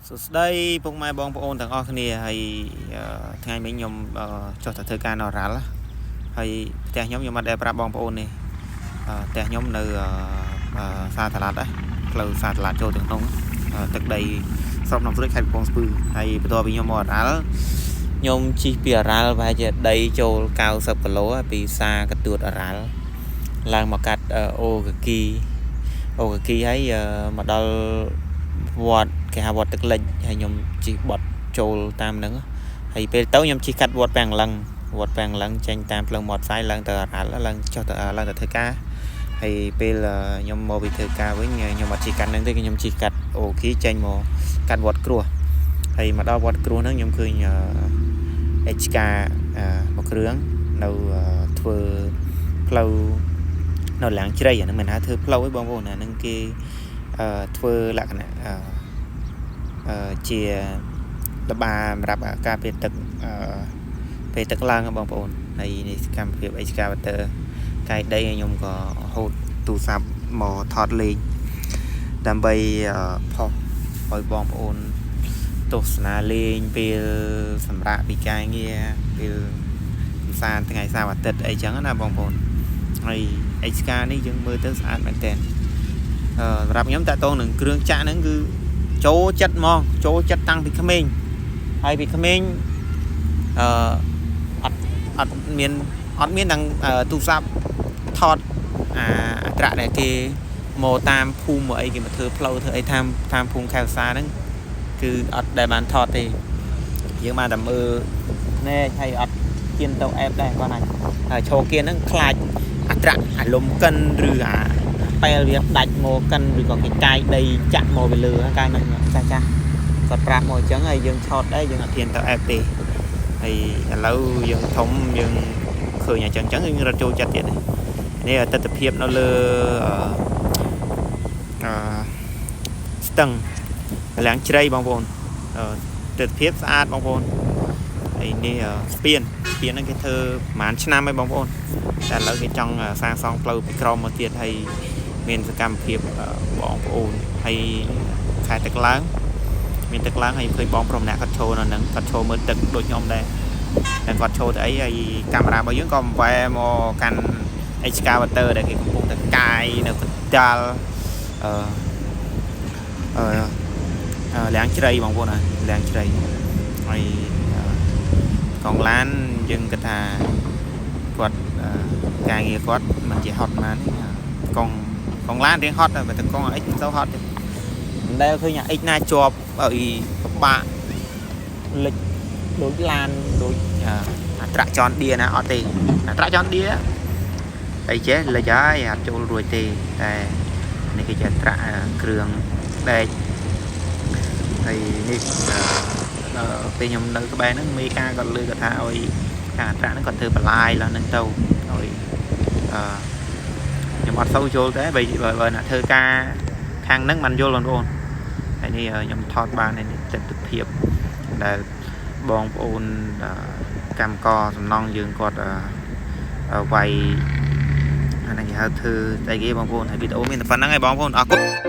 សួស្តីពុកម៉ែបងប្អូនទាំងអស់គ្នាហើយថ្ងៃមិញខ្ញុំចុះទៅធ្វើការនៅរ៉ាល់ហើយផ្ទះខ្ញុំខ្ញុំអត់ដែលប្រាប់បងប្អូននេះផ្ទះខ្ញុំនៅសាតឡាត់ផ្លូវសាតឡាត់ចូលទៅក្នុងទឹកដីស្រុកភ្នំស្រួយខេត្តកំពង់ស្ពឺហើយបន្ទាប់ពីខ្ញុំមករ៉ាល់ខ្ញុំជិះពីរ៉ាល់ប្រហែលជាដីចូល90គីឡូពីផ្សារកទួតរ៉ាល់ឡើងមកកាត់អូកាគីអូកាគីហើយមកដល់វត្តគេហៅវត្តទឹកលិចហើយខ្ញុំជិះបត់ចូលតាមហ្នឹងហើយពេលទៅខ្ញុំជិះកាត់វត្តពាំងលឹងវត្តពាំងលឹងចេញតាមផ្លូវមាត់ផ្សាយឡើងទៅរ៉ាល់ឡើងចុះទៅឡើងទៅធ្វើការហើយពេលខ្ញុំមកពីធ្វើការវិញខ្ញុំអត់ជិះកាត់ហ្នឹងទេខ្ញុំជិះកាត់អូគីចេញមកកាត់វត្តគ្រោះហើយមកដល់វត្តគ្រោះហ្នឹងខ្ញុំឃើញ HK មួយគ្រឿងនៅធ្វើផ្លូវនៅឡើងជ្រៃអាហ្នឹងមិនថាធ្វើផ្លូវទេបងប្អូនអាហ្នឹងគេធ្វើលក្ខណៈជាលបាសម្រាប់ការពារទឹកពេលទឹកឡើងបងប្អូនហើយនេះសកម្មភាព excavator កាយដីខ្ញុំក៏ហូតទូរស័ព្ទមកថតលេងដើម្បីផុសឲ្យបងប្អូនទស្សនាលេងពេលសម្រាប់ពីការងារពេលកំសាន្តថ្ងៃសៅរ៍អាទិត្យអីចឹងណាបងប្អូនហើយ HK នេះយើងមើលទៅស្អាតមែនតើសម្រាប់ខ្ញុំតាក់ទងនឹងគ្រឿងចាក់ហ្នឹងគឺចូលចិត្តហ្មងចូលចិត្តតាំងពីក្មេងហើយពីក្មេងអឺអត់អត់មានអត់មានទាំងទូរស័ព្ទថតអាអត្រាដែលគេមកតាមភូមិមកអីគេមកធ្វើផ្លូវធ្វើអីតាមតាមភូមិខែវសាហ្នឹងគឺអត់ដែលបានថតទេយើងបានតែមើលណែហើយអត់គៀនទៅអែបដែរគាត់ណាឈរគៀនហ្នឹងខ្លាចអត្រាអាលំកិនឬអាពេលវាដាច់មកកិនឬក៏គេកាយដីចាក់មកពីលើកាយហ្នឹងចាស់ចាស់គាត់ប្រាប់មកអញ្ចឹងហើយយើងឆោតដែរយើងអត់ហ៊ានទៅអែបទេហើយឥឡូវយើងធំយើងឃើញអញ្ចឹងអញ្ចឹងយើងរត់ចូលចិត្តទៀតនេះទស្សនភាពនៅលើអឺស្ទឹងកលាំងជ្រៃបងប្អូនទស្សនភាពស្អាតបងប្អូនហើយនេះស្ពានស្ពានហ្នឹងគេធ្វើប្រហែលឆ្នាំហើយបងប្អូនតែឥឡូវគេចង់សាងសង់ផ្លូវពីក្រមមកទៀតហើយមានសកម្មភាពបងប្អូនហើយខែទឹកឡើងមានទឹកឡើងហើយឃើញបងប្រុសម្នាក់គាត់ឈរនៅហ្នឹងគាត់ឈរមើលទឹកដូចខ្ញុំដែរតែគាត់ឈរទៅអីហើយកាមេរ៉ារបស់យើងក៏វែមកកាន់ excavator ដែលគេកំពុងតែកាយនៅកណ្ដាលអឺអឺលាងជ្រៃបងប្អូនណាលាងជ្រៃហើយកងឡានយើងគិតថាគាត់ការងារគាត់មិនជាហត់បានទេកងកងឡានរៀងហត់តែតែកងអិចមិនសូវហត់ទេមិនដែលឃើញអាអិចណាជាប់ឲ្យពិបាកលិចដូចឡានដូចអាត្រាក់ចនឌៀណាអត់ទេអាត្រាក់ចនឌៀអីចេះលិចហើយអត់ចូលរួចទេតែនេះគឺជាត្រាក់គ្រឿងដែកហើយនេះពេលខ្ញុំនៅក្បែរហ្នឹងមេការគាត់លើគាត់ថាឲ្យខាងត្រាក់ហ្នឹងគាត់ធ្វើបន្លាយឡើងហ្នឹងទៅឲ្យអឺខ្ញុំអត់សូវយល់ទេបើបើអ្នកធ្វើការខាងហ្នឹងមិនយល់បងប្អូនហើយនេះខ្ញុំថតបាននេះទស្សនភាពដែលបងប្អូនកម្មករសំណង់យើងគាត់វាយអានេះគេហៅធ្វើស្អីគេបងប្អូនហើយវីដេអូមានតែប៉ុណ្្នឹងឯងបងប្អូនអរគុណ។